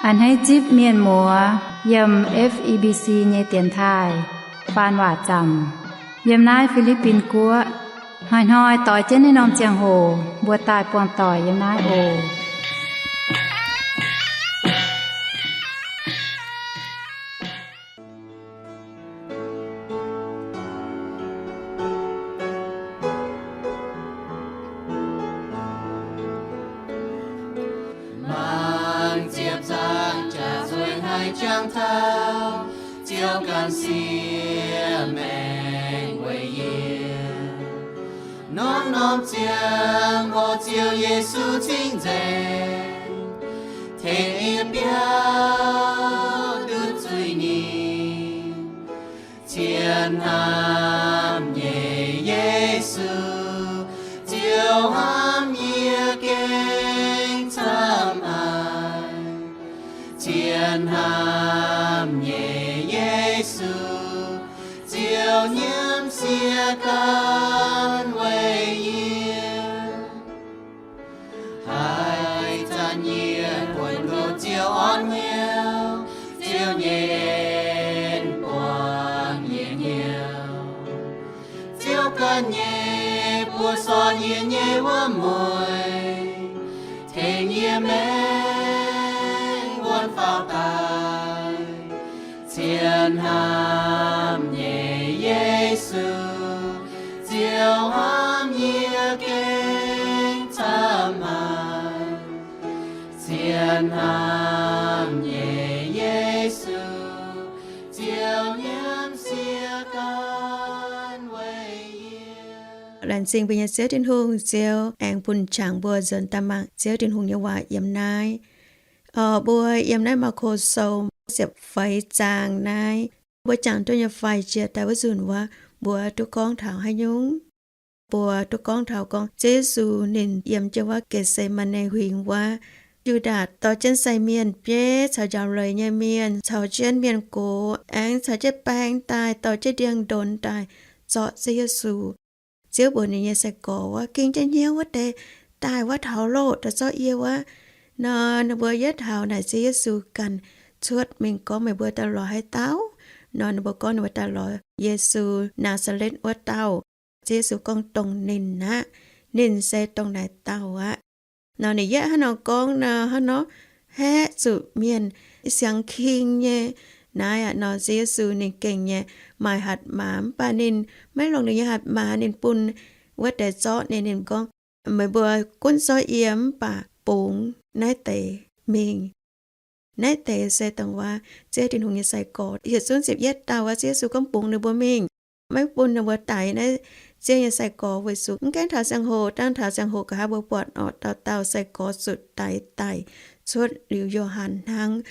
A'hneiv zipv mienh muoz yiem F E B C nyei dienx taaih faan waac zaamc yiem naaiv Fi^li^bin Guoqv. Hnoi-hnoi doix jienv naaiv norm ziangh hoc mbuo daaih buangh doic yiem naaiv oc. Mangc ziepc nzaangc jaax zueiz haic jangx taux, Ziouv ganh siev maengc weic yie. Norm-norm ziangh hoc Ziouv Yesu cingv nzengc, tengx yie biauv nduov zuiz-ningh. Cien hnamv nyei Yesu, Ziouv hnamv yie gengh camv haic. Cien hnamv nyei Yesu, Ziouv nyiemv siev ganh weic yie. Haaix zanc yie buonc ndoqv Ziouv orn hnyouv, Ziouv nyei en buangh yie hnyouv. Ziouv ganh nyei buoz sortv yie nyei wuov mueiz, tengx yie maengc wuonv faaux daaih. Cien hnamv nyei Yesu, Ziouv hnamv yie gengh camv haic. Cien hnamv nyei Yesu, Ziouv nyiemv siev ganh weic yie. Laengz zingh mbuo nyei Ziouv Tin-Hungh, Ziouv aengx bun qangx mbuo nzuonx daaih mangc Ziouv Tin-Hungh nyei waac yiem naaiv. Orqc, mbuo yiem naaiv Maako Sou ziepc feix zaang naaiv, mbuo jangx duqv nyei faix-jiex daaih wuov nzunc wuov, mbuo duqv gorngv taux haaix nyungc? Mbuo duqv gorngv taux gorngv Ziouv Yesu ninh yiem jienv wuov Getc^se^maa^ne Huingx wuov, Yu^ndaatc dorh jienv sai mienh bieiv caux njaaux leiz nyei mienh caux jienv mienh gox aengx caux jienv baeng daaih dorh jienv ndiangx-ndonx daaih zorqv Ziouv Yesu. Ziouv mbuox ninh nyei sai-gorx wuov, Ging jienv hnyouv wuov deix daaih wuov taux loh daaih zorqv yie wuov. Nor ninh mbuo yietv taux naaic Ziouv Yesu ganh cuotv mingh gorngv, Meih mbuo daaih lorz haaix dauh? Nor ninh mbuo gorngv ninh mbuo daaih lorz Yesu, Naa^saa^letv wuov dauh. Ziouv Yesu gorngv, Dongh ninh aqv. Ninh se dongh naaic dauh aqv. Nor ninh yietv hnangv nor gorngv nor, hnangv nor haeqv zuqc mienh siang king nyei. Naaiv aqv nor Ziouv Yesu ninh gengh nyei maaih hatc maaz, mv baac ninh maiv longc ninh nyei hatc maaz ninh bun wuov deix zorqv ninh. Ninh gorngv, Meih mbuo gunv zorqv yie mv baac bungx naaiv deix mingh. Naaiv deix se dongh wuov Ziouv Tin-Hungh nyei sai-gorx yietc zungv ziepc yietv dauh wuov, Ziouv Yesu gorngv bungx ninh mbuo mingh, maiv bun ninh mbuo daix naaiv Ziouv nyei sai-gorx weic zuqc mv gaengh taux ziangh hoc, dangh taux ziangh hoc nqa'haav mbuo buatc orqc, dauh dauh sai-gorx zuqc daix daic cuotv liuz Yo^han hnangv.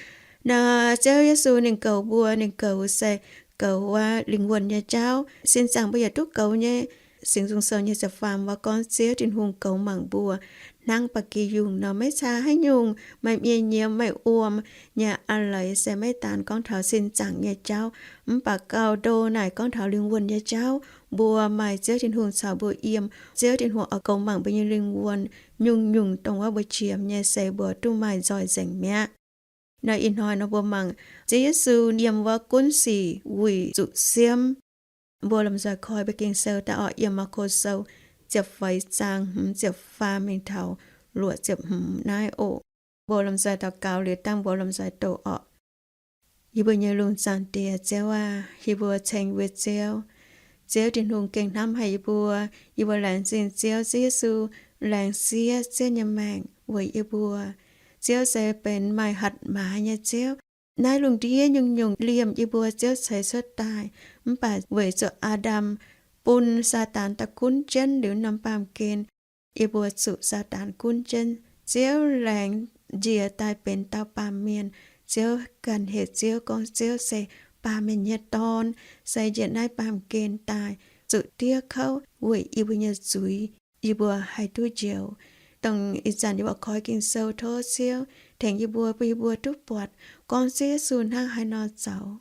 Naaiv Ziouv Yesu ninh goux mbuo, ninh goux se goux wuov lingh wuonh nyei jauv. Sin zaangc mbuo yaac duqv goux nyei. Singx Nzung Sou nyei ziepc faam wuov gorngv Ziouv Tin-Hungh goux mangc mbuo hnangv ba'gi yungh nor, maiv caa haaix nyungc, maaih mienh nyiemz, maaih wuom nyei a'leiz se maiv daan gorngv taux sin zaangc nyei jauv, mv baac gauh ndo naaic gorngv taux lingh wuonh nyei jauv. Mbuo maaih Ziouv Tin-Hungh caux mbuo yiem, Ziouv Tin-Hungh oix goux mangc mbuo nyei lingh wuonh. Nyungc-nyungc dongh wuov mbuo qiemx nyei se mbuo duqv maaih nzoih nzengc mi'aqv. Nor ih hnoi nor mbuo mangc Ziouv Yesu yiem wuov gunv sic wuic zuqc siemv. Mbuo lomh nzoih koi mbuo Ging-Sou daaih orqc, yiem Maako Sou ziepc feix zaang hmz ziepc faam mingh taux luoqc ziepc hmz naaiv oc. Mbuo lomh nzoih daux gaux liuz dangh mbuo lomh nzoih doqc orqc. Yie mbuo nyei lungh zaangc Diex Ziouv aah! Yie mbuo ceng mbuo Ziouv. Ziouv Tin-Hungh gengh hnamv haic yie mbuo. Yie mbuo laengz zingh Ziouv, Ziouv Yesu laengz siev Ziouv nyei maengc weic yie mbuo. Ziouv se benx maaih hatc maaz nyei Ziouv. Naaiv lungh ndiev nyungc-nyungc liemh yie mbuo Ziouv ceix cuotv daaih, mv baac weic zuqc Aa^ndam bun Saadaan daaih gunv jienv liuz norm baamh gen, yie mbuo zuqc Saadaan gunv jienv. Ziouv laengz njiec daaih benx dauh baamh mienh. Ziouv ganh heuc Ziouv gorngv Ziouv se baamh mienh nyei Dorn, se njiec naaiv baamh gen daaih zuqc diev kouv weic yie mbuo nyei zuiz, yie mbuo haih duqv njoux. Dongh ih zanc yie mbuo koi Ging-Sou tov Ziouv tengx yie mbuo, bun yie mbuo duqv buatc gorngv Ziouv Yesu hnangv haaix nor zoux.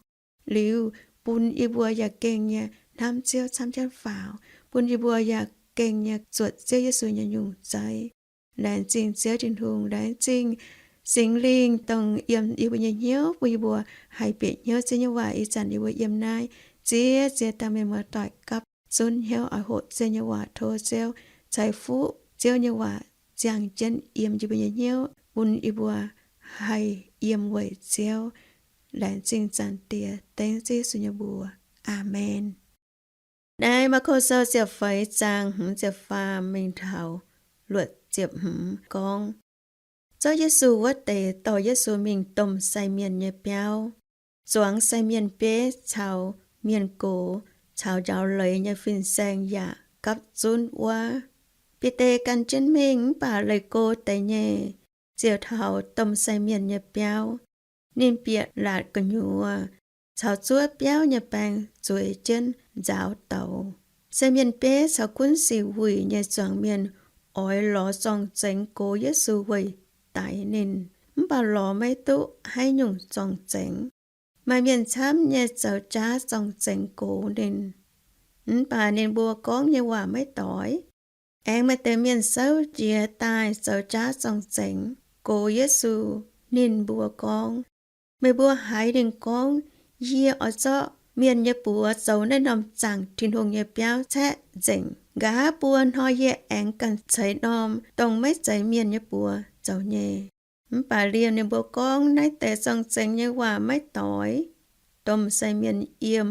Liuz bun yie mbuo yaac gengh nyei hnamv Ziouv camv jienv faaux, bun yie mbuo yaac gengh nyei zuotc Ziouv Yesu nyei nyungc zeiv. Laengz zingh Ziouv Tin-Hungh, laengz zingh Singx Lingh dongh yiem yie mbuo nyei hnyouv, bun yie mbuo haih bieqc hnyouv Ziouv nyei waac. Ih zanc yie mbuo yiem naaiv, ziex ziex dauh mienh muoz-doic gapv zunv hnyouv oix hoqc Ziouv nyei waac. Tov Ziouv ceix fuqv Ziouv nyei waac ziangh jienv yiem yie mbuo nyei hnyouv, bun yie mbuo haih yiem weic Ziouv. Laengz zingh Zaangc Diex, dengv Ziouv Yesu nyei mbuox. Aamen. Naaiv Maako Sou ziepc feix zaang hmz ziepc faam mingh taux luoqc ziepc hmz gorngv, Zorqv Yesu wuov deix dorh Yesu mingh domh sai mienh nyei biauv, zuangx sai mienh bieiv caux mienh gox caux njaaux leiz nyei fin-saeng yaac gapv zunv wuov. Bide gan jienv mingh mv baac leih go deix nyei, ziouc taux domh sai mienh nyei biauv. Ninh bieqc laatc gu'nyuoz caux zuov biauv nyei baeng zueiz jienv nzaaux douz. Sai mienh bieiv caux gunv sic wuic nyei zuangx mienh oix lorz zorng-zengx gox Yesu weic daix ninh, mv baac lorz maiv duqv haaix nyungc zorng-zengx. Maaih mienh camv nyei zoux jaav zorng-zengx gox ninh, mv baac ninh mbuo gorngv nyei waac maiv doix. Aengx maaih deix mienh souv jiez daaih zoux jaav zorng-zengx gox Yesu. Ninh mbuo gorngv, Meih mbuo haiz ninh gorngv, Yie oix zorqv mienh nyei buoz zoux naaiv norm zaangc Tin-Hungh nyei biauv caeqv nzengc. Nqa'haav buo hnoi yie aengx ganh ceix norm dongh maiv zeiz mienh nyei buoz zoux nyei. Mv baac liemh ninh mbuo gorngv naaiv deix zorng-zengx nyei waac maiv doix, domh sai mienh yiem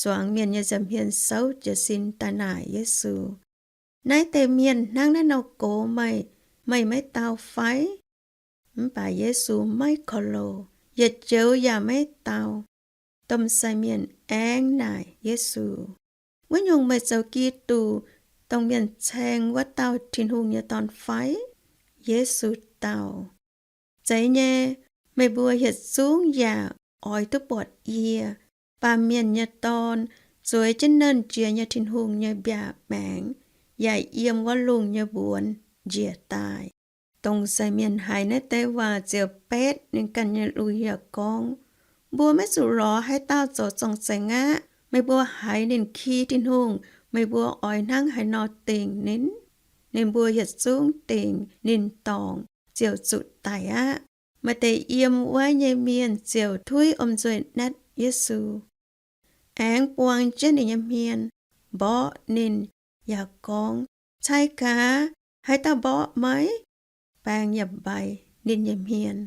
zuangx mienh nyei nza'hmien souv jiez sin daaih naaic Yesu, Naaiv deix mienh hnangv naaiv nor gox meih, meih maiv dau fai? Mv baac Yesu maiv korv-loz, yietc joux yaac maiv dau. Domh sai mienh aengx naaic Yesu, Wuov nyungc, meih zoux Giduc, dongh mienh ceng wuov dauh Tin-Hungh nyei Dorn fai? Yesu dau, Zeiz nyei. Meih mbuo yietc zungv yaac oix duqv buatc yie, Baamh Mienh nyei Dorn, zueiz jienv Nernh Jiex nyei Tin-Hungh nyei mbiaauc maengx yaac yiem wuov lungh nyei mbuonx njiec daaih. Domh sai mienh haiz naaiv deix waac ziouc betv ninh ganh nyei lui yaac gorngv, Mbuo maiv zuqc lorz haaix dauh zoux zorng-zengx aqv. Meih mbuo haiz ninh ki Tin-Hungh, meih mbuo oix hnangv haaix nor dingc ninh? Ninh mbuo yietc zungv dingc ninh dorngc, ziouc zuqc daic aqv. Maaih deix yiem wuov nyei mienh ziouc tuiv om nzuih natv Yesu, aengx buang jienv ninh nyei hmien, mborqv ninh, yaac gorngv, Cai gaax, haaix dauh mborqv meih? Baeng yaac mbaix ninh nyei hmien.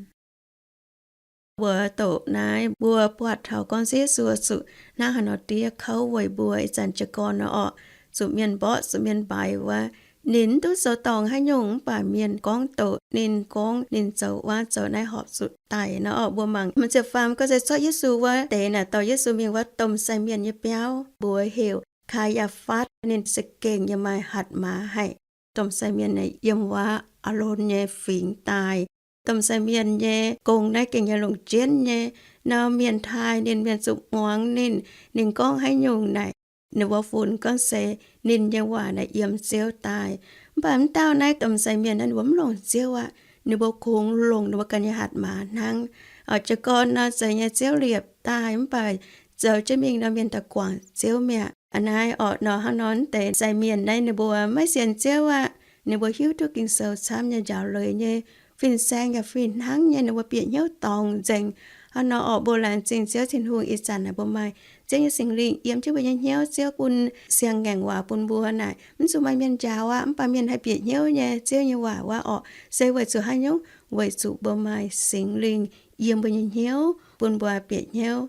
Mbuo doqc naaiv, mbuo buatc taux gorngv Ziouv Yesu zuqc hnangv haaix nor diev kouv weic mbuo ih zanc jiez gorn nor orqc, zuqc mienh mborqv, zuqc mienh mbaix wuov, ninh mv duqv zoux dorngc haaix nyungc, mv baac mienh gorngv doqc ninh, gorngv ninh zoux wuov zoux naaiv horpc zuqc daic nor orqc. Mbuo mangc hmz ziepc faam gorngv se zorqv Yesu wuov deix naaic dorh Yesu mingh wuov domh sai mienh nyei biauv, mbuox heuc Kaa^yaa^fatv. Ninh za'gengh yaac maaih hatc maaz haic. Domh sai mienh naaic yiem wuov Aalon nyei fingx daaih. Domh sai mienh nyei gong naaiv gengh yaac longc jienv nyei. Nor mienh taaih ninh, mienh zuqc muangx ninh, ninh gorngv haaix nyungc naaic, ninh mbuo funx gorngv se ninh nyei waac naaic yiem Ziouv daaih. Mv baac mv dauh naaiv domh sai mienh naaiv ninh mbuo mv longc Ziouv aqv. Ninh mbuo kungx longc ninh mbuo ganh nyei hatc maaz hnangv. Oc, jiez gorn nor, zeiz nyei, Ziouv liepc daaih mv baac zoux jienv mingh nor, mienh daaih guangc Ziouv mi'aqv. Aa, naaiv orqc nor, hnangv nor naaiv deix sai mienh naaiv ninh mbuo maiv sienx Ziouv aqv. Ninh mbuo hiuv duqv Ging-Sou camv nyei, njaaux leiz nyei, fin-saeng yaac fih hnangv nyei, ninh mbuo bieqc hnyouv dorngc nzengc. Hnangv nor orqc, mbuo laengz zingh Ziouv Tin-Hungh, ih zanc naaic mbuo maaih Ziouv nyei Singx Lingh yiem jienv mbuo nyei hnyouv. Ziouv bun siang-ngaengc waac bun mbuo naaic, mv zuqc maaih mienh njaaux aqv, mv baac mienh haih bieqc hnyouv nyei Ziouv nyei waac wuov orqc. Se weic zuqc haaix nyungc? Weic zuqc mbuo maaih Singx Lingh yiem mbuo nyei hnyouv, bun mbuo bieqc hnyouv.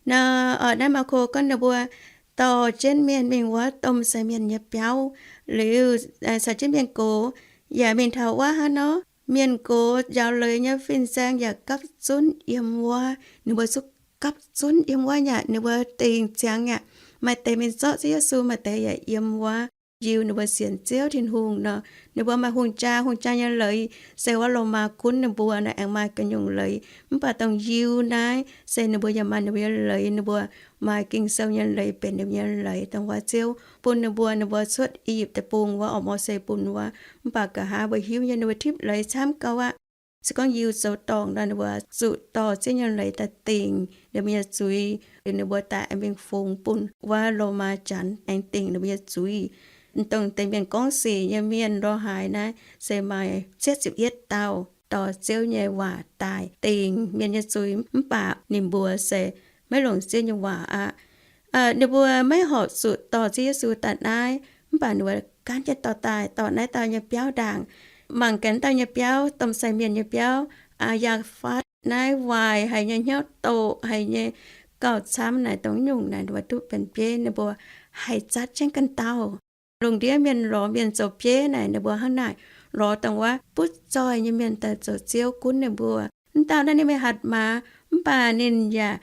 Nor, orqc, naaiv Maako gorngv ninh mbuo dorh jienv mienh mingh wuov domh sai mienh nyei biauv liuz, caux jienv mienh gox yaac mingh taux wuov hnangv nor. Mienh gox njaaux leiz nyei fin-saeng yaac gapv zunv yiem wuov. Ninh mbuo zungv gapv zunv yiem wuov nyei aqv. Ninh mbuo dingc ziangx nyei aqv. Maaih deix mingh zorqv Ziouv Yesu, maaih deix yaac yiem wuov. Njiu ninh mbuo sienx Ziouv Tin-Hungh nor, ninh mbuo maaih hungh jaa, hungh jaa nyei leiz se wuov Lomaa gunv ninh mbuo nor aengx maaih ganh nyungc leiz. Mv baac dongh Yiu naaiv se ninh mbuo yaac maaih ninh mbuo nyei leiz. Ninh mbuo maaih Ging-Sou nyei leiz benx ninh mbuo nyei leiz, dongh wuov Ziouv bun ninh mbuo, ninh mbuo cuotv I^yipv Deic-Bung wuov, orqc, Mose bun wuov. Mv baac nqa'haav mbuo hiuv nyei, ninh mbuo tipv leiz camv gauh aqv. Se gorngv Yiu zoux dorngc nor, ninh mbuo zuqc dorh Ziouv nyei leiz daaih dingc ninh mbuo nyei zuiz. Ninh mbuo daaih aengx mingh fungx bun wuov Lomaa Janx aengx dingc ninh mbuo nyei zuiz. Dongh deix mienh gorngv sic nyei mienh lorz haaix naaiv se maaih cietv ziepc yietv dauh. dorh Ziouv nyei waac daaih dingc mienh nyei zuiz, mv baac ninh mbuo se maiv longc Ziouv nyei waac aqv. Ninh mbuo maiv horpc zuqc dorh Ziouv Yesu daaih naaiv, mv baac ninh mbuo gaanv jienv dorh daaih, dorh naaiv dauh nyei biauv ndaangc. Mangc gaax dauh nyei biauv, domh sai mienh nyei biauv, aa, yaac fatv naaiv waaic haic nyei, hnyouv doqc haic nyei, gauh camv naaic, dongh nyungc naaic ninh mbuo duqv benx bieiv. Ninh mbuo haih zatv jienv ganh dauh. Lungh ndiev mienh lorz mienh zoux bieiv naaic, ninh mbuo hnangv naaic lorz dongh wuov butv zoih nyei mienh daaih zoux ziouv gunv ninh mbuo. Mv dauh naaiv ninh mingh hatc maaz, mv baac ninh yaac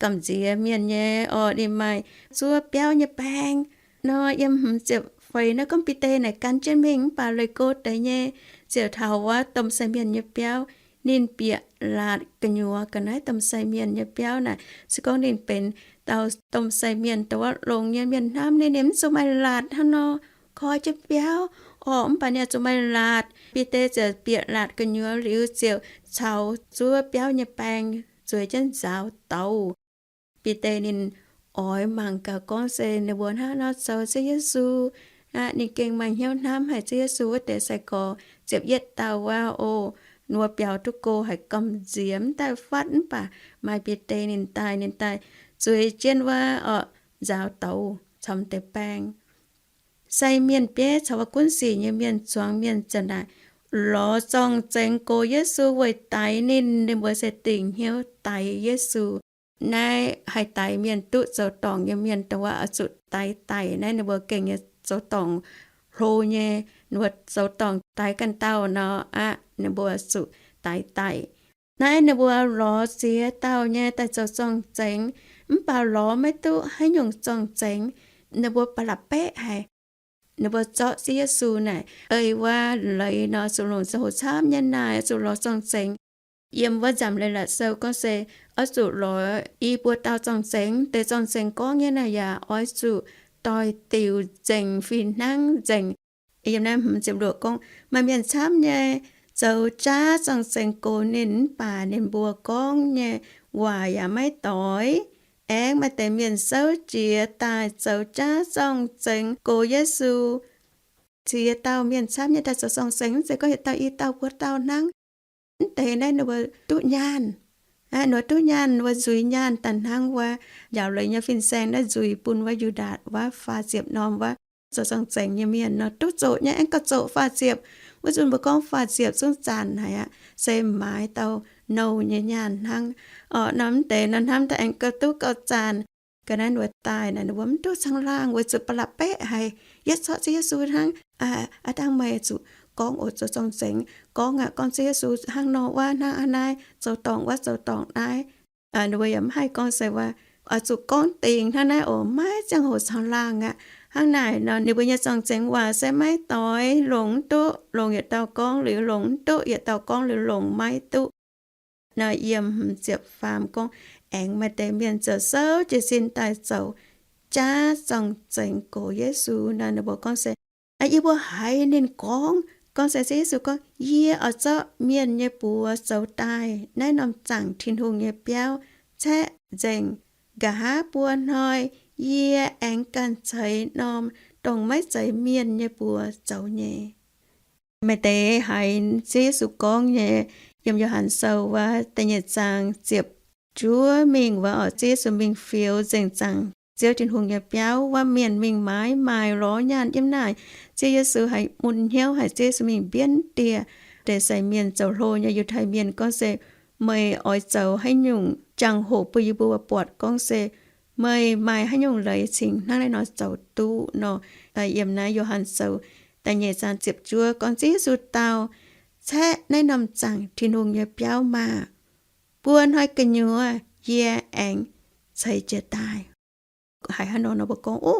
gamh nziex mienh nyei orqc. Ninh maaih zuov biauv nyei baeng nor. Yiem hmz ziepc feix naaiv gorngv Bide naaic gan jienv mingh, mv baac leih go deix nyei ziouc taux wuov domh sai mienh nyei biauv. Ninh bieqc laatc gu'nyuoz ga'naaiv domh sai mienh nyei biauv naaic. Se gorngv ninh benx dauh domh sai mienh, dongh wuov longx nyei mienh hnamv ninh, ninh mv zuqc maaih laatc hnangv nor koi jienv biauv orqc. Mv baac ninh zuqc maaih laatc. Bide ziouc bieqc laatc gu'nyuoz liuz ziouc caux zuov biauv nyei baeng zueiz jienv nzaaux douz. Bide ninh oix mangc gaax gorngv se ninh mbuo hnangv nor zoux Ziouv Yesu aqv. Ninh gengh maaih hnyouv hnamv haic Ziouv Yesu wuov deix sai-gorx. Ziepc yietv dauh wuov oc, ninh mbuo biaux duqv go haic, gamh nziex mv daaih fatv, mv baac maaih Bide ninh daaih, ninh daaih zueiz jienv wuov orqc, nzaaux douz caux deix baeng. Sai mienh bieiv caux wuov gunv sic nyei mienh zuangx mienh ziouc naaic lorz zorng-zengx gox Yesu weic daix ninh. Ninh mbuo se dingc hnyouv daix Yesu. Naaiv haih daix mienh duqv zoux dorngc nyei mienh, dongh wuov oix zuqc daix daic. Naaiv ninh mbuo gengh nyei zoux dorngc hlo nyei, ninh mbuo zoux dorngc daix ganh dauh nor aqv, ninh mbuo zuqc daix daic. Naaiv ninh mbuo lorz ziex dauh nyei daaih zoux zorng-zengx, mv baac lorz maiv duqv haaix nyungc zorng-zengx. Ninh mbuo ba'laqc beqv haic. Ninh mbuo zorqv Ziouv Yesu naaic ei wuov leiz nor, zuqc longc ziangh hoc camv nyei naaic zuqc lorz zorng-zengx. Yiem wuov nzamc leiz-latc sou gorngv se oix zuqc lorz i buo dauh zorng-zengx. Deix zorng-zengx gorngv nyei naaic yaac oix zuqc doix-diuc nzengc fih hnangv nzengc. Yiem naaiv hmz ziepc luoqc gorngv, maaih mienh camv nyei zoux jaav zorng-zengx gox ninh, mv baac ninh mbuo gorngv nyei waac yaac maiv doix. Aengx maaih deix mienh souv jiez daaih zoux jaav zorng-zengx gox Yesu. Ziex dauh mienh camv nyei daaih zoux zorng-zengx, mv zeiz gorngv yietc dauh i dauh buo dauh hnangv. Mv deix naaiv ninh mbuo duqv nyaanh. Ninh mbuo duqv nyaanh, ninh mbuo nzuiz nyaanh daaih hnangv wuov njaaux leiz nyei fin-saeng naaiv nzuiz bun wuov Yu^ndaatc wuov faah ziepc norm wuov zoux zorng-zengx nyei mienh nor, duqv zoqc nyei aengx gauh zoqc faah ziepc. Wuov nzunc mbuo gorngv faah ziepc zungv zanc haic aqv, se maaiz dauh nouh nyei nyaanh hnangv. Orqc, nor mv deix nor hnamv daaih aengx gauh duqv gauh zanc. Ga'naaiv ninh mbuo daaih naaic, ninh mbuo mv duqv caangh laangh weic zuqc ba'laqc beqv haic. Yietv zorqv Ziouv Yesu hnangv. Aa, aa dangh meih zuqc gorngv oc, zoux zorng-zengx gorngv aqv, gorngv Ziouv Yesu hnangv nor wuov hnangv aqv naaiv, zoux dorngc wuov zoux dorngc naaiv. Ninh mbuo yaac mv haih gorngv se wuov, oix zuqc gorngv dingc hnangv naaiv oc, maiv ziangh hoc caangh laangh aqv. Hnangv naaic nor ninh mbuo nyei zorng-zengx waac se maiv doix, longc mv duqv longc yietc dauh gorngv liuz longc mv duqv yietc dauh gorngv liuz longc maiv duqv. Nor yiem hmz ziepc faam gorngv, aengx maaih deix mienh ziouc souv jiez sin daaih zoux jaav zorng-zengx gox Yesu. Nor ninh mbuo gorngv se, yie mbuo haiz ninh gorngv, gorngv se Ziouv Yesu gorngv, yie oix zorqv mienh nyei buoz zoux daaih naaiv norm zaangc Tin-Hungh nyei biauv caeqv nzengc. Nqa'haav buo hnoi yie aengx ganh ceix norm dongh maiv zeiz mienh nyei buoz zoux nyei. Maaih deix haiz Ziouv Yesu gorngv nyei, yiem Yo^han Sou wuov da'nyeic zaang ziepc juov mingh wuov oc, Ziouv Yesu mingh fioux nzengc zaangc Ziouv Tin-Hungh nyei biauv wuov, mienh mingh maaiz maaih lorz nyaanh yiem naaic. Ziouv Yesu haiz mun hnyouv haic, Ziouv Yesu mingh mbienv dieh deix sai mienh zoux hlo nyei Yiutai Mienh gorngv se, meih oix zoux haaix nyungc jangx-hoc bun yie mbuo buatc gorngv se meih maaih haaix nyungc leiz cingx hnangv naaiv nor zoux duqv nor. Yiem naaiv Yo^han Sou da'nyeic zaang ziepc juov gorngv, Ziouv Yesu dau, caeqv naaiv norm zaangc Tin-Hungh nyei biauv maah! Buo hnoi gu'nyuoz yie aengx ceix jiez daaih. Haiz hnangv nor nor mbuo gorngv, o,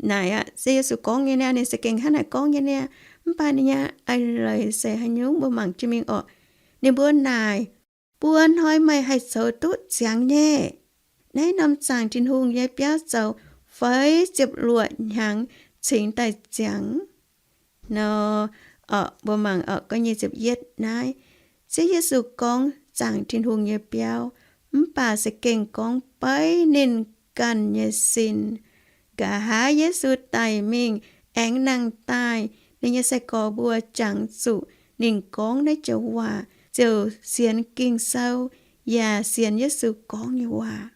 naaic aqv, Ziouv Yesu gorngv nyei niaa, ninh se gengh hnangv naaic gorngv nyei niaa. Mv baac ninh nyei eix leiz se haaix nyungc mbuo mangc jienv mingh orqc. Ninh mbuo naaic, buo hnoi meih haih zoux duqv ziangx nyei. Naaiv norm zaangc Tin-Hungh nyei biauv zoux feix ziepc luoqc hnyangx cingx daaih ziangx nor. Orqc, mbuo mangc orqc, gorngv nyic ziepc yietv naaiv, Ziouv Yesu gorngv zaangc Tin-Hungh nyei biauv, mv baac se gengh gorngv beiv ninh ganh nyei sin. Nqa'haav Yesu daic mingh aengx nangh daaih, ninh nyei sai-gorx mbuo jangx zuqc ninh gorngv naaiv joux waac. ziouc sienx Ging-Sou, yaac sienx Yesu gorngv nyei waac.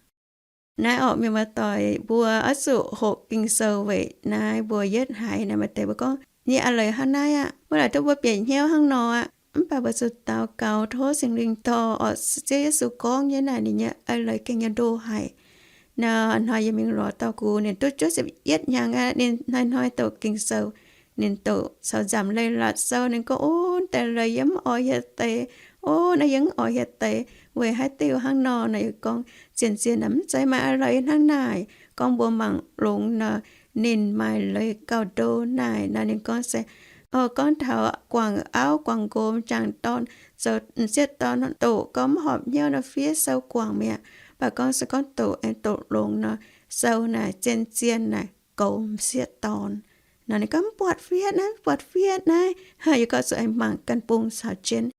Naaiv orqc, mienh muoz-doic, mbuo oix zuqc hoqc Ging-Sou weic naaiv mbuo yietv haiz naaiv maaih deix mbuo gorngv, nyei a'leiz hnangv naaiv aqv, mbuo laaic duqv mbuo bieqc hnyouv hnangv nor aqv. Mv baac mbuo zuqc daux gaux tov Singx Lingh dorh orqc, Ziouv Yesu gorngv nyei naaic ninh nyei a'leiz gengh nyei ndo haic. Naaiv hnoi yie mingh lorz dauh gux, ninh duqv juov ziepc yietv hnyangx aqv, ninh hnoi-hnoi doqc Ging-Sou. Ninh doqc caux nzamc Leiz-Latc Sou, ninh gorngv, Ov, deix leiz yie mv oix hieh deix. Ov, naaiv yie mv oix hieh deix. Weic haaix diuc hnangv nor? Naaiv yie gorngv, zien-zien naaic mv zeiz maaih a'leiz hnangv naaic. Gorngv mbuo mangc longx nor, ninh maaih leiz gauh ndo naaic nor. Ninh gorngv se, o, gorngv taux guangc auv guangc nqox m'jangc dorn zoux m'sieqv dorn doqc gorngv mv horpc hnyouv nor fiev sou guangc mi'aqv. Mv baac gorngv se gorngv doqc aengx doqc longx nor, sou naaic zien-zien naaic goux m'sieqv dorn. Nor ninh gorngv, Mv buatc fiev naaiv, mv buatc fiev naaiv. Yie gorngv zuqc aengx mangc ganh bung caux jienv.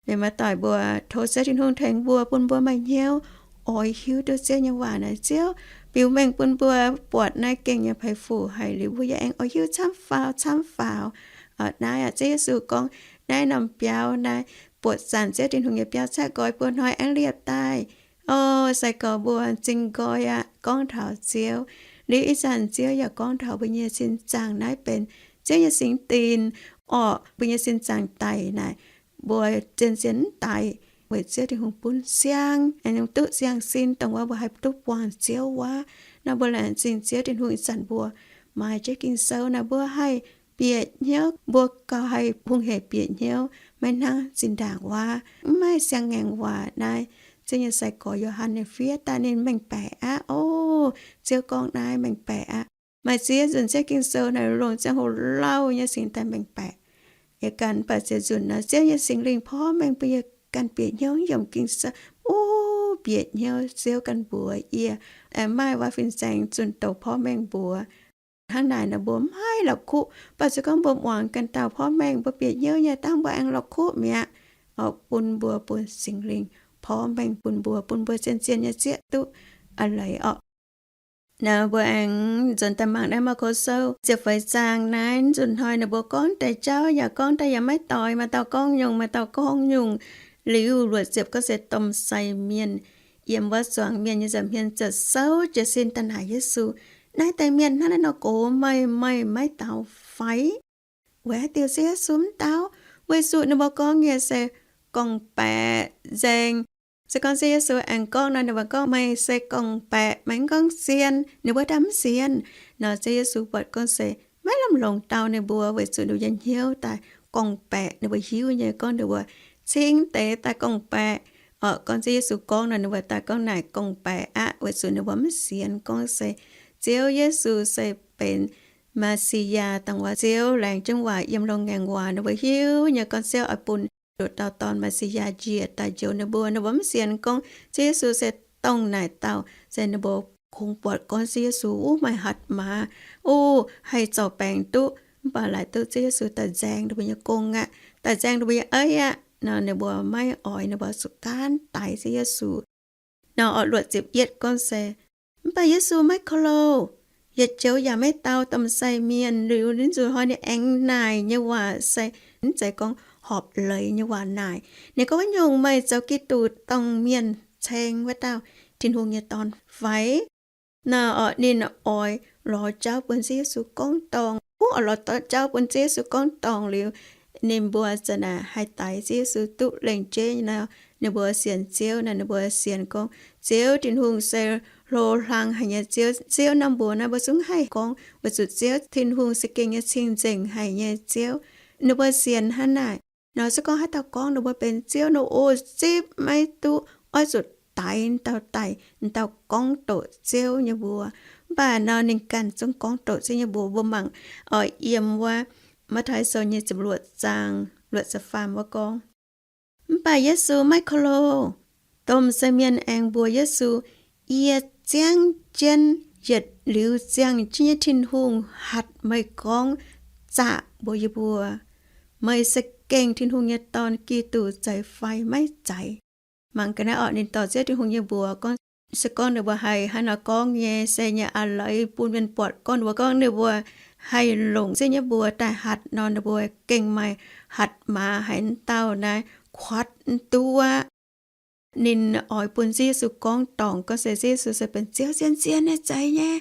Mienh muoz-doic mbuo, tov Ziouv Tin-Hungh tengx mbuo, bun mbuo maaih hnyouv oix hiuv duqv Ziouv nyei waac naaic. Ziouv biux mengh bun mbuo buatc naaiv gengh nyei pai fuc haic liuz, mbuo yaac aengx oix hiuv camv faaux camv faaux. Naaiv aqv, Ziouv Yesu gorngv, naaiv norm biauv naaiv, buoqc zanc Ziouv Tin-Hungh nyei biauv caeqv nqoi buo hnoi aengx liepc daaih. O, sai-gorx mbuo, m'zing nqoi aqv, gorngv taux Ziouv. Liuz ih zanc Ziouv yaac gorngv taux mbuo nyei sin zaangc naaiv benx Ziouv nyei singx dinc. Orqc, mbuo nyei sin zaangc daic naaic, mbuo zien-zien mv daic, weic Ziouv Tin-Hungh bun siang, aengx duqv siang-sin, dongh wuov mbuo haih duqv buangh Ziouv wuov. Nor mbuo laengz zingh Ziouv Tin-Hungh ih zanc mbuo maaih jienv Ging-Sou naaic, mbuo haih bieqc hnyouv, mbuo gauh haih hungh hec bieqc hnyouv, maiv hnangv zinh ndaangc wuov mv maaih siang-ngaengc waac naaiv. Ziouv nyei sai-gorx Yo^han ninh fiev daaih ninh mengh baeqc aqv. O, Ziouv gorngv naaiv mengh baeqc aqv. Maaih ziex nzunc Ziouv Ging-Sou naaic longc ziangh hoc lauh nyei singx daaih mengh baeqc. Yie ganh mv baac ziex nzunc nor, Ziouv nyei Singx Lingh porv mengh bun yie ganh bieqc hnyouv yiem Ging-Sou. O, bieqc hnyouv, Ziouv ganh mbuox yie, aengx maaih waac fin-saeng zunh doz porv mengh mbuox. Hnangv naaic nor mbuo mv haih la'kuqv. Mv baac se gorngv mbuo muangx ganh dauh porv mengh, mbuo bieqc hnyouv nyei dangh mbuo aengx la'kuqv mi'aqv. Orqc, bun mbuo bun Singx Lingh porv mengh bun mbuo, bun mbuo zien-zien nyei zieqv duqv a'leiz orqc. Naaiv mbuo aengx nzuonx daaih mangc naaiv Maako Sou ziepc feix zaang naaiv nzunc hnoi ninh mbuo gorngv deix jauv yaac gorngv daaih yaac maiv doix, maaih dauh gorngv nyungc, maaih dauh gorngv nyungc. Liuz luoqc ziepc gorngv se domh sai mienh yiem wuov zuangx mienh nyei nza'hmien ziouc souv jiez sin daaih naaic Yesu, Naaiv deix mienh hnangv naaiv nor gox meih, meih maiv daux fai? Weic haaix diuc se Yesu mv daux? Weic zuqc ninh mbuo gorngv nyei se gorngv-baeqc nzaeng. Se gorngv se Yesu aengx gorngv nor, ninh mbuo gorngv, Meih se gorngv-baeqc, meih mv gorngv zien. Ninh mbuo daaih mv sienx. Nor se Yesu buatc gorngv se maiv lamh longc dau ninh mbuo, weic zuqc ninh mbuo nyei hnyouv daaih gorngv-baeqc. Ninh mbuo hiuv nyei gorngv ninh mbuo cingx deix daaih gorngv-baeqc. Orqc, gorngv se Yesu gorngv nor, ninh mbuo daaih gorngv naaic gorngv-baeqc aqv, weic zuqc ninh mbuo mv sienx gorngv se Ziouv Yesu se benx Messiah, dongh wuov Ziouv laengz jienv waac yiem loz-ngaengc waac. Ninh mbuo hiuv nyei gorngv Ziouv oix bun nduqc dauh dorn Messiah njiec daaih njoux ninh mbuo. Ninh mbuo mv sienx gorngv Ziouv Yesu se dongh naaic dauh, se ninh mbuo kungx buatc gorngv Ziouv Yesu wuov maaih hatc maaz, o, haih zorc baengc duqv, mv baac laaic duqv Ziouv Yesu daaih nzaeng ninh mbuo nyei gong aqv, daaih nzaeng ninh mbuo nyei aiv aqv. Nor ninh mbuo maiv oix, ninh mbuo zuqc gaanv daix Ziouv Yesu. Nor orqc, luoqc ziepc yietv gorngv se, Mv baac Yesu maiv ko lo, yietc joux yaac maiv dau domh sai mienh. Liuz ninh nzuqc hnoi ninh aengx naaic nyei waac se mv zeiz gorngv horpc leiz nyei waac naaic. Ninh gorngv, Wuov nyungc, meih zoux Giduc, dongh mienh ceng wuov dauh, Tin-Hungh nyei Dorn fai? Nor orqc, ninh oix lorz jauv bun Ziouv Yesu gorngv dorngc. Kungx oix lorz jauv bun Ziouv Yesu gorngv dorngc liuz, ninh mbuo za'naaic haih daix Ziouv Yesu duqv lengc jeiv nor, ninh mbuo sienx Ziouv nor, ninh mbuo sienx gorngv Ziouv Tin-Hungh se hlo hlang haic nyei Ziouv. Ziouv norm mbuox naaiv mbuo zungv haih gorngv, weic zuqc Ziouv Tin-Hungh se gengh nyei cing-nzengc haic nyei Ziouv. Ninh mbuo sienx hnangv naaic. Nor se gorngv haaix dauh gorngv ninh mbuo benx ziouv nor, o, zipv maiv duqv, oix zuqc daix dauh daaih, dauh gorngv doqc Ziouv nyei mbuox. Mv baac nor ninh ganh zungv gorngv doqc Ziouv nyei mbuox. Mbuo mangc oix yiem wuov Matv^taai Sou nyei ziepc luoqc zaang luoqc ziepc faam wuov gorngv, Mv baac Yesu maiv ko lo. Domh sai mienh aengx mbuox Yesu, Yie ziangv jienv yietc liuz ziangh jienv nyei Tin-Hungh hatc meih gorngv zaqc mbuox yie mbuo, meih se gengh Tin-Hungh nyei Dorn, Giduc, zeiz fai maiv zeiz? Mangc ga'naaiv orqc, ninh dorh Ziouv Tin-Hungh nyei mbuox gorngv, se gorngv ninh mbuo haih hnangv nor gorngv nyei, se nyei a'leiz bun mienh buatc gorngv ninh mbuo gorngv ninh mbuo haih longc Ziouv nyei mbuox daaih hatc nor, ninh mbuo gengh maaih hatc maaz haic. Dauh naaiv kuatv mv duqv aqv. Ninh oix bun Ziouv Yesu gorngv dorngc, gorngv se Ziouv Yesu se benx Ziouv, zien-zien nyei, zeiz nyei.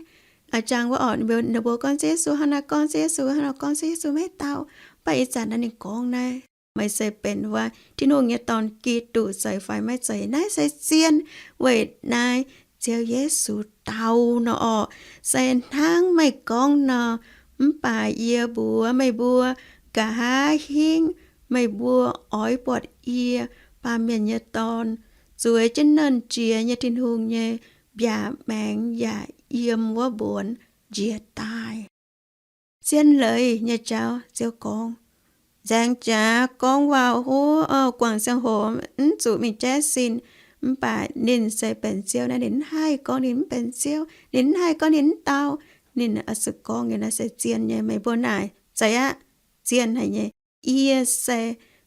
A'jang wuov orqc, ninh mbuo gorngv Ziouv Yesu hnangv naaiv, gorngv Ziouv Yesu hnangv nor, gorngv Ziouv Yesu maiv dau. Mv baac ih zanc naaiv ninh gorngv naaiv, meih se benx wuov Tin-Hungh nyei Dorn, Giduc, zeiz fai maiv zeiz? Naaiv se zien weic naaiv Ziouv Yesu dau nor orqc, se hnangv meih gorngv nor. Mv baac yie mbuox meih mbuo, nqa'haav hingv meih mbuo oix buatc yie, Baamh Mienh nyei Dorn, zueiz jienv Nernh Jiex nyei Tin-Hungh nyei mbiaauc maengx yaac yiem wuov mbuonx njiec daaih. Zien leiz nyei jauv Ziouv gorngv. Nzaeng jaax gorngv waac-huv, guangc ziangh hoc mv zuqc mingh jaiv sin. Mv baac ninh se benx Ziouv naaiv, ninh mv haih gorngv ninh mv benx Ziouv, ninh mv haih gorngv ninh mv dau. Ninh oix zuqc gorngv nyei naaiv se zien nyei. Meih mbuo naaic zeiz aqv, zien haic nyei. Yie se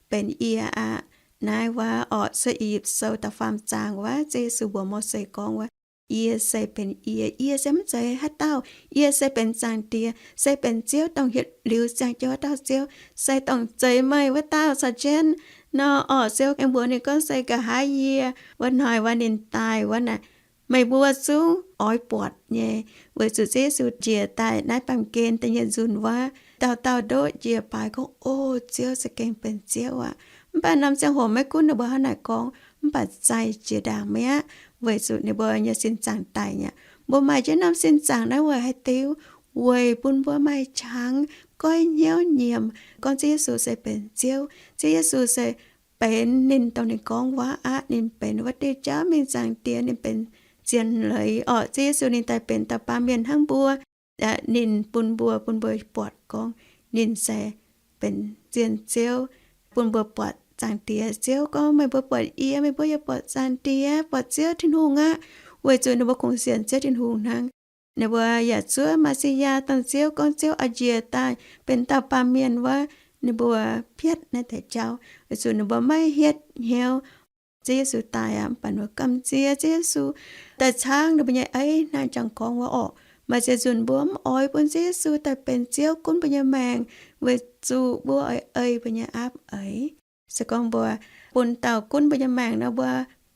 benx yie aqv. Naaiv waac orqc, se I^yipv Sou da'faam zaang wuov, Ziouv Yesu mbuox Mose gorngv wuov, yie se benx yie. Yie se mv zeiz haaix dauh. Yie se benx Zaangc Diex, se benx Ziouv, dongh yietc liuz ziangh jienv wuov dauh Ziouv, se dongh zeix meih wuov dauh caux jienv nor orqc. Ziouv aengx mbuox ninh gorngv se nqa'haav yie wuov hnoi wuov ninh daaih wuov naaic, meih mbuo zungv oix buatc nyei. Weic zuqc Ziouv Yesu njiec daaih naaiv baamh gen da'nyeic nzunc wuov, dauh dauh ndoqv njiec baaix gorngv, O, Ziouv za'gengh benx Ziouv aqv. Mv baac norm ziangh hoc maiv gunv ninh mbuo hnangv naaic gorngv, mv baac zaih jiex ndaangc mi'aqv, weic zuqc ninh mbuo nyei sin zaangc daic mi'aqv. Mbuo maaih jienv norm sin zaangc naaiv weic haaix diuc? Weic bun mbuo maaih qangx goiv hnyouv nyiemc gorngv Ziouv Yesu se benx Ziouv. Ziouv Yesu se benx ninh dongh ninh gorngv waac aqv. Ninh benx wuov diuh jauv mingh Zaangc Diex. Ninh benx zien leiz orqc. Ziouv Yesu ninh daaih benx dauh baamh mienh hnangv mbuo. Ninh bun mbuo, bun mbuo buatc gorngv ninh se benx zien Ziouv, bun mbuo buatc Zaangc Diex. Ziouv gorngv, meih mbuo buatc yie, meih mbuo yaac buatc Zaangc Diex, buatc Ziouv Tin-Hungh aqv. Weic zuqc ninh mbuo kungx sienx Ziouv Tin-Hungh hnangv. Ninh mbuo yaac zuov Messiah, dongh Ziouv gorngv Ziouv oix njiec daaih benx dauh baamh mienh wuov, ninh mbuo piatv naaiv deix jauv, weic zuqc ninh mbuo maiv hietv hnyouv. Ziouv Yesu daaih aqv, mv baac ninh mbuo gamh nziex Ziouv Yesu daaih caangv ninh mbuo nyei ei hnangv jangx gorngv wuov orqc. Maaih ziex nzunc mbuo mv oix bun Ziouv Yesu daaih benx Ziouv gunv mbuo nyei maengc, weic zuqc mbuo oix ei mbuo nyei aapv eix. Se gorngv mbuo bun dauh gunv mbuo nyei maengc nor, mbuo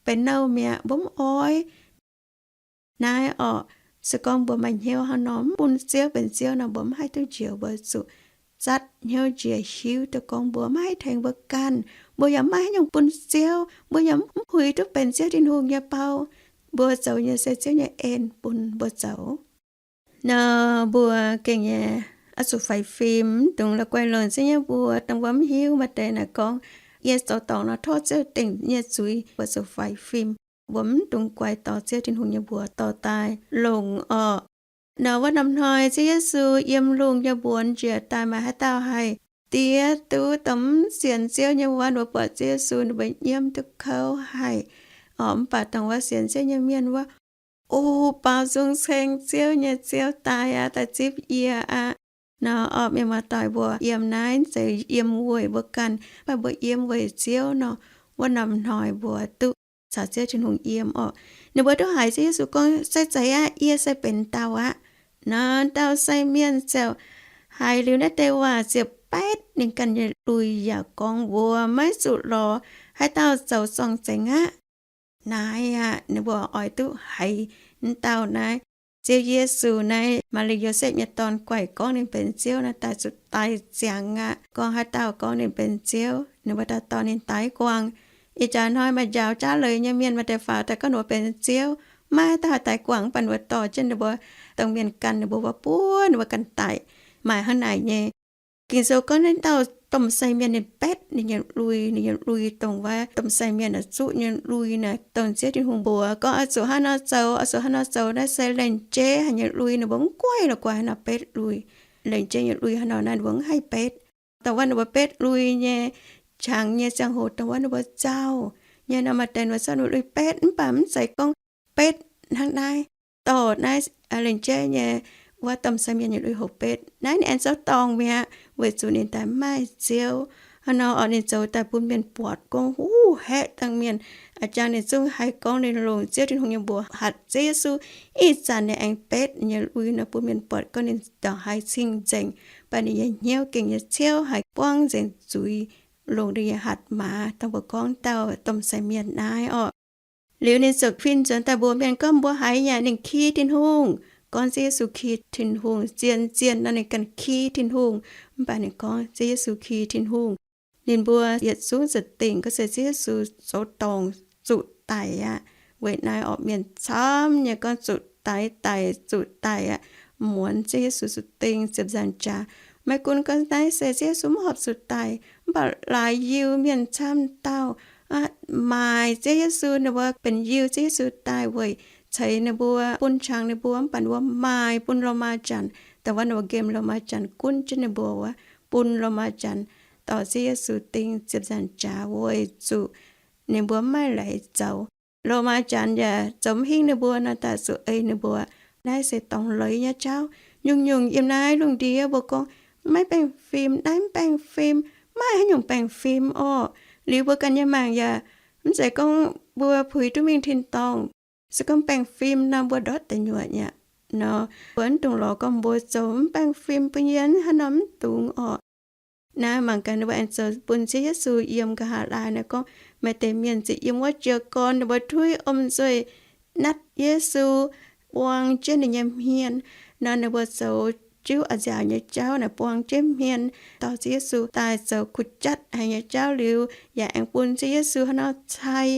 benx nouh mi'aqv, mbuo mv oix. Naaiv orqc, se gorngv mbuo maaih hnyouv hnangv nor, mv bun Ziouv benx Ziouv nor, mbuo mv haih duqv njoux. Mbuo zuqc zatv hnyouv njiec hiuv duqv gorngv mbuo maiv haih tengx mbuo ganh, mbuo yaac maiv haaix nyungc bun Ziouv, mbuo yaac mv puix duqv benx Ziouv Tin-Hungh nyei bou. Mbuo zoux nyei se Ziouv nyei en bun mbuo zoux. Nor mbuo gengh nyei oix zuqc faix fim, mv dungx la'guaih longc Ziouv nyei mbuox dongh mbuo mv hiuv. Maaih deix naaic gorngv, yie zoux dorngc nor tov Ziouv dingc nyei zuiz. Mbuo zuqc faix fim. Mbuo mv dungx guaix dorh Ziouv Tin-Hungh nyei mbuox dorh daaih longc orqc. Nor wuov norm hnoi Ziouv Yesu yiem lungh nyei mbuonx njiec daaih, maaih haaix dauh haih diev duqv? Dongh mv sienx Ziouv nyei wuov, ninh mbuo buatc Ziouv Yesu ninh mbuo nyiemv duqv kouv haic orqc. Mv baac dongh wuov sienx Ziouv nyei mienh wuov, O, baaux nzung ceng Ziouv nyei Ziouv daaih aqv, daaih zipv yie aqv. Nor orqc, mienh muoz-doic mbuo, yiem naaiv zeiz yiem weic mbuo ganh, mv baac mbuo yiem weic Ziouv nor, wuov norm hnoi mbuo duqv caux Ziouv Tin-Hungh yiem orqc. Ninh mbuo duqv haiz Ziouv Yesu gorngv, Se zeiz aqv, yie se benx dauh aqv. Nor dauh sai mienh ziouc haiz liuz naaiv deix waac ziouc betv ninh ganh nyei lui yaac gorngv, Mbuo maiv zuqc lorz haaix dauh zoux zorng-zengx aqv. Naaiv aqv, ninh mbuo oix duqv haiz m'dauh naaiv Ziouv Yesu naaiv, Maa^li^en Yosepv nyei dorn, guaix gorngv ninh benx Ziouv naaiv daaih zuqc daic ziangx aqv. Gorngv haaix dauh gorngv ninh benx Ziouv, ninh mbuo daaih dorh ninh daix guangc. Ih jaax hnoi maaih njaaux jaav leiz nyei mienh maaih deix faaux daaih gorngv ninh mbuo benx Ziouv. Maiv haaix dauh haih daix guangc, mv baac ninh mbuo dorh jienv ninh mbuo domh mienh gan ninh mbuo, mbuo buov ninh mbuo ganh daic. Maaih hnangv naaic nyei. Ging-Sou gorngv naaiv dauh domh sai mienh ninh betv ninh nyei lui, ninh nyei lui dongh wuov domh sai mienh zuqv nyei lui naaic, dongh Ziouv Tin-Hungh mbuox gorngv oix zuqc hnangv nor zoux, oix zuqc hnangv nor zoux, naaiv se lengc jeiv haic nyei lui, ninh mbuo mv guaix la'guaih hnangv nor betv lui. Lengc jeiv nyei lui hnangv nor naaiv ninh mbuo mv haih betv. Dongh wuov ninh mbuo betv lui nyei qangx nyei ziangh hoc, dongh wuov ninh mbuo nzauh nyei nor, maaih deix ninh mbuo zorqv ninh lui betv, mv baac mv zeiz gorngv betv hnangv naaiv, dorh naaiv lengc jeiv nyei wuov domh sai mienh nyei lui hoc betv. Naaiv ninh aengx zoux dorngc mi'aqv, weic zuqc ninh daaih mv maaih Ziouv. Hnangv nor orqc, ninh zoux daaih bun mienh buatc gorngv, Huv, haeqv dangh mienh. A'jang ninh zungv haih gorngv ninh longc Ziouv Tin-Hungh nyei mbuox hatc Ziouv Yesu. Ih zanc ninh aengx betv ninh nyei lui nor bun mienh buatc gorngv ninh ndongc haaix cing-nzengc, mv baac ninh nyei hnyouv gengh nyei ciouv haic, buangv nzengc zuiz. longc ninh nyei hatc maaz dongh mbuo gorngv dauh domh sai mienh naaiv orqc. Liuz ninh ziouc fin nzuonx daaih mbuox mienh gorngv mbuo haiz yaac ninh ki Tin-Hungh, gorngv Ziouv Yesu ki Tin-Hungh, zien-zien nor ninh ganh ki Tin-Hungh. Mv baac ninh gorngv Ziouv Yesu ki Tin-Hungh. Ninh mbuo yietc zungv za'dingc gorngv se Ziouv Yesu zoux dorngc zuqc daic aqv. Weic naaiv orqc, mienh camv nyei gorngv zuqc daic, daic, zuqc daic aqv. Muonz Ziouv Yesu zuqc ding ziepc nzaangc jaax. Maiv gunv gorngv naaiv se Ziouv Yesu maiv horpc zuqc daic, mv baac laaix Yiu mienh camv dauh maaic Ziouv Yesu, ninh mbuo benx Yiu Ziouv Yesu daaih weic ceix ninh mbuo, bun qangx ninh mbuo, mv baac ninh mbuo maaic bun Lomaa Janx. Da'wuov ninh mbuo nqemh Lomaa Janx gunv jienv ninh mbuo wuov, bun Lomaa Janx dorh Ziouv Yesu ding ziepc nzaangc jaax weic zuqc ninh mbuo mv maaih leiz zoux. Lomaa Janx yaac zoux mv hingv ninh mbuo nor, daaih zuqc ei ninh mbuo. Naaiv se dorngx leiz nyei jauv. Nyungc-nyungc yiem naaiv lungh ndiev mbuo gorngv maiv baengh fim, naaiv mv baengh fim, maiv haaix nyungc baengh fim orqc. Liuz mbuo ganh nyei maengc yaac mv zeiz gorngv mbuo puix duqv mingh tin-dorngh. Se gorngv baengh fim nor mbuo ndortv deic nyuoqc nyei nor, mbuo mv dungx lorz gorngv mbuo zoux mv baengh fim bun yie hnangv nor, mv dungx orqc. Naaiv mangc gaax ninh mbuo aengx zoux bun Ziouv Yesu yiem nqa'haav laai naaiv gorngv, maaih deix mienh ziouc yiem wuov jiez gorn, ninh mbuo tuiv om nzueic natv Yesu, buang jienv ninh nyei hmien. Nor ninh mbuo zoux jiuv a'nziaauc nyei jauv naaic buang jienv hmien, dorh Ziouv Yesu daaih zoux kuh jatv haic nyei jauv liuz, yaac aengx bun Ziouv Yesu hnangv nor cai.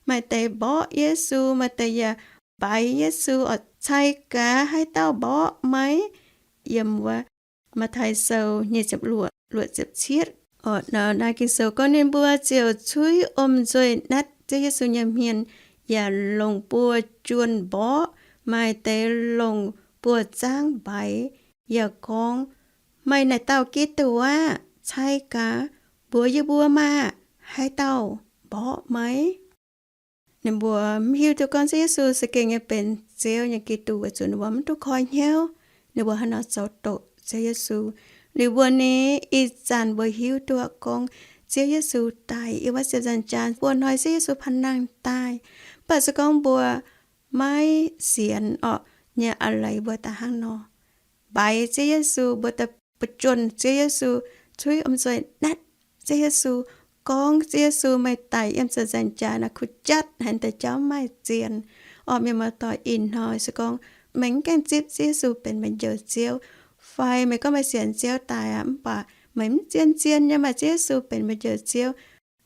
Maaih deix mborqv Yesu, maaih deix yaac mbaix Yesu, oix cai gaax haaix dauh mborqv meih, yiem wuov Matv^tai Sou nyic ziepc luoqc, luoqc ziepc cietv. Orqc, nor naaiv Ging-Sou gorngv ninh mbuo ziouc cuiv om nzueic natv Ziouv Yesu nyei hmien, yaac longc buoz-juonh mborqv, maaih deix longc buoz-zaangv mbaix, yaac gorngv, Meih naaic dauh Giduc aqv. Cai gaax, mbuox yie mbuo maah! Haaix dauh mborqv meih? Ninh mbuo mv hiuv duqv gorngv Ziouv Yesu se gengh nyei benx Ziouv nyei Giduc weic zuqc ninh mbuo mv duqv koi hnyouv ninh mbuo haaix nor zoux doqc Ziouv Yesu. Liuz mbuo ni, ih zanc mbuo hiuv duqv gorngv Ziouv Yesu daic yiem wuov ziepc nzaangc jaax, mbuo hnoi Ziouv Yesu panh nangh daaih. Mv baac se gorngv mbuo maiv sienx orqc, nyei a'leiz mbuo daaih hnangv nor mbaix Ziouv Yesu, mbuo daaih bujuonh Ziouv Yesu, cuiv om nzueic natv Ziouv Yesu, gorngv Ziouv Yesu meih daic yiem ziepc nzaangc jaax naaic kuh jatv haic, deix jauv mv maaih zien. Orqc, mienh muoz-doic, ih hnoi se gorngv meih mv gaengh zipv Ziouv Yesu benx meih njoux Ziouv, fai meih gorngv meih sienx Ziouv daaih aqv, mv baac meih mv zien-zien nyei maaih Ziouv Yesu benx meih njoux Ziouv,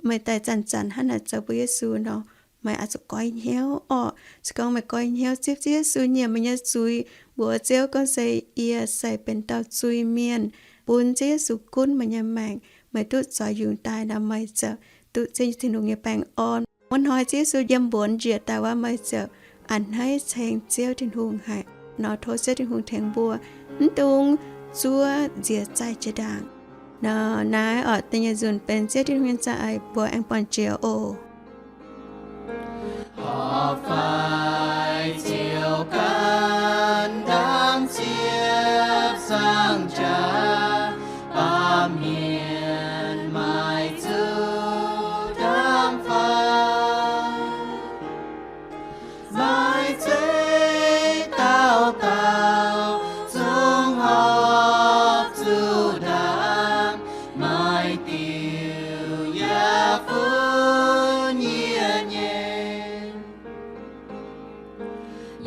meih daaih zanc-zanc hnangv naaic zoux bun Yesu nor, meih oix zuqc goiv hnyouv orqc. Se gorngv meih goiv hnyouv zipv Ziouv Yesu nyiemc meih nyei zuiz, mbuox Ziouv gorngv se, Yie se benx dauh zuiz-mienh, bun Ziouv Yesu gunv meih nyei maengc, meih duqv zoux yungz daaih nor, meih ziouc duqv Ziouv Tin-Hungh nyei baengh orn. Wuov hnoi Ziouv Yesu yiem mbuonx njiec daaih wuov, meih ziouc a'hneiv ceng Ziouv Tin-Hungh haic. Nor tov Ziouv Tin-Hungh tengx mbuo mv dungx zuov nziex zaih jiex ndaangc. Nor naaiv orqc, da'nyeic nzunc benx Ziouv Tin-Hungh nyei za'eix, mbuo aengx buangh jiex oc. Horpc fai ziouc gan ndaamv ziepc zangh jaax, baamh mienh maaih zuqc ndaamv fai? Maaih zeiv dauh dauh zungv horpc zuqc ndaamv, maaih diuc yaac funx yie nyei.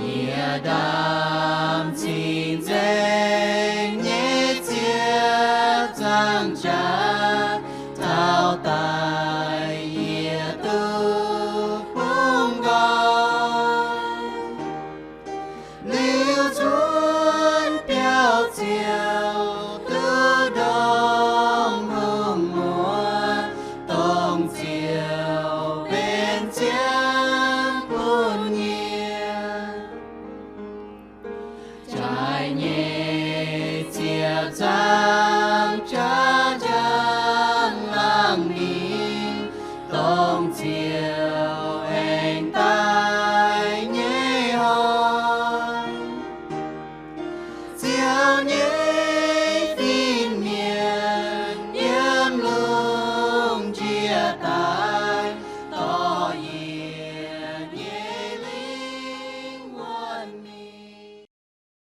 Yie ndaamv cing-nzengc nyei ziepc zangh jaax, taux daaih yie duqv bungx nqoi. Liuz cuotv biauv ziouc